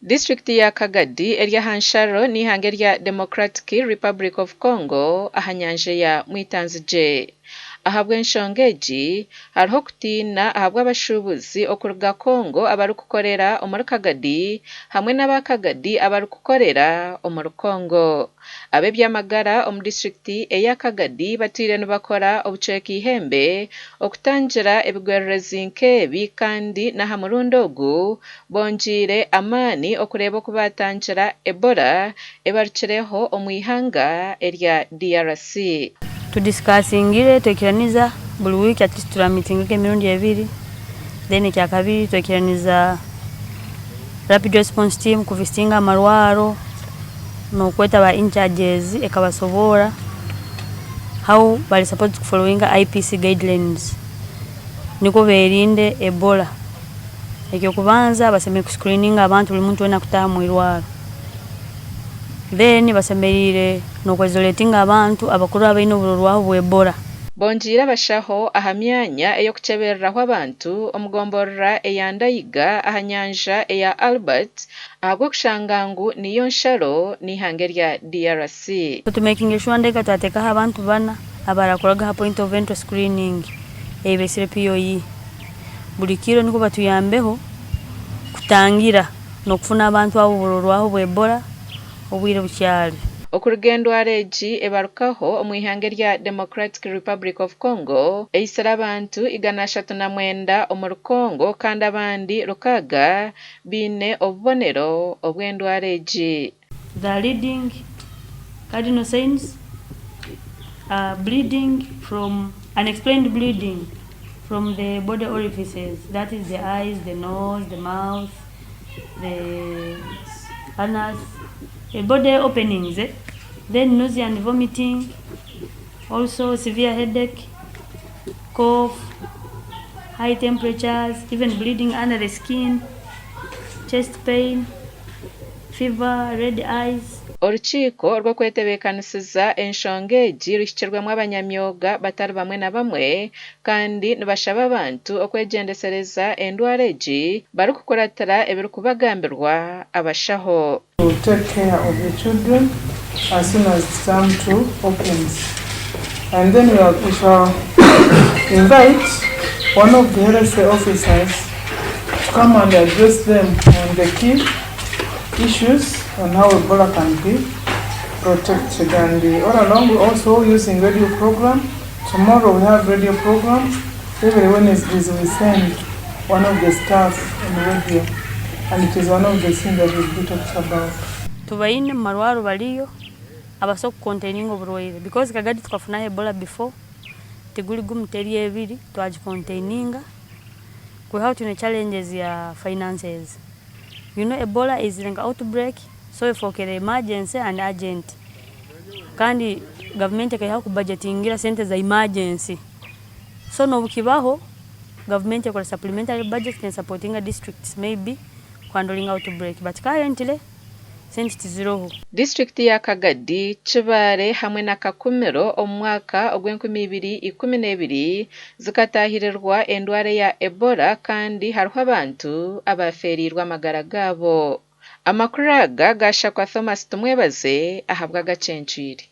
Disiturikiti ya Kagadi eri aha nsharo n'eihanga erya Democratic Republic of Congo aha nyanja ya Mwitanzigye. Ahabw'enshonga egi, hariho okutiina ahabw'abashuubuzi okuruga Congo abarikukorera omuri Kagadi hamwe n'aba Kagadi abarikukorera omuri Congo. Ab'eby'amagara omu disiturikiti eya Kagadi batwire nibakora obucweka eihembe okutangira ebigwererezi nk'ebi kandi n'aha murundi ogu bongyeire amaani okureeba oku baatangira Ebola ebarukireho omu ihanga erya DRC. Tudiscussingire twikiraniza buri wiiki at least turameetinga nk'emirundi ebiri then ekyakabiri twikiraniza rapid response team kuvisitinga amarwaro n'okweta aba incharges ekabasoboora how bari supposed kufollowinga IPC guidelines nikwo berinde Ebola. Eky'okubanza basemeriire kuscreeninga abantu buri muntu weena akutaaha omwirwaro. Then basemeriire n'okwizolatinga abantu abakuru abaine oburorwaho bwa Ebola. Bongyeire abashaho aha myanya ey'okukyebereraho abantu omu gomborora eya Ndayiga aha nyanja eya Albert ahabw'okushanga ngu niyo nsharo n'eihanga erya DRC. Tumakinge sure ndeka twateekaho abantu bana abarakoraga aha point of entry screening ei beesire POE buri kiro nikwo batuyambeho kutangira n'okufuna abantu abo oburorwaho bwa Ebola obwire bukyari. Okuruga endwara egi ebarukaho omu ihanga erya Democratic Republic of Congo, eitsire abantu 309 omuri Congo kandi abandi 600 baine obubonero obw'endwara egi. The leading cardinal signs are bleeding from unexplained bleeding from the body orifices, that is the eyes, the nose, the mouth, the anus, the body openings, eh? Then nausea and vomiting, also severe headache, cough, high temperatures, even bleeding under the skin, chest pain, fever, red eyes. Orukiiko rw'okwetebeekanisiza enshonga egi ruhikirwemu abanyamyoga batari bamwe na bamwe kandi nibashaba abantu okwegyendesereza endwara egi barikukuratira ebirikubagambirwa abashaho. To take care of the children as soon as term 2 opens. And then we shall invite one of the health officers to come and address them on the key issues on how Ebola can be protected. And all along we're also using radio program. Tomorrow we have radio program. Every Wednesdays we send one of the staff on radio. And it is one of the things that will be talked about. Tubaine mu marwaro bariyo abasobola kucontaininga oburwaire because Kagadi tukafunaho Ebola before, tiguri gumu teri ebiri, twagicontaininga kwihaho twine challenges ya finances. You know Ebola is like outbreak, so efookere emergency and urgent, kandi gavumenti ekaihaho kubudgetingira sente za emergency, so n'obukibaho gavumenti ekora supplementary budget nesupportinga districts maybe kuhandlinga outbreak, but currently sente tiziroho. Disiturikiti ya Kagadi, Kibaale hamwe na Kakumiro omu mwaka ogw'enkumibiri ikumi n'ebiri zikataahirirwa endwara eya Ebola kandi hariho abantu abafeereirwe amagara gaabo. Amakuru aga gashakwa Thomas Tumwebaze ahabw'agacencwire.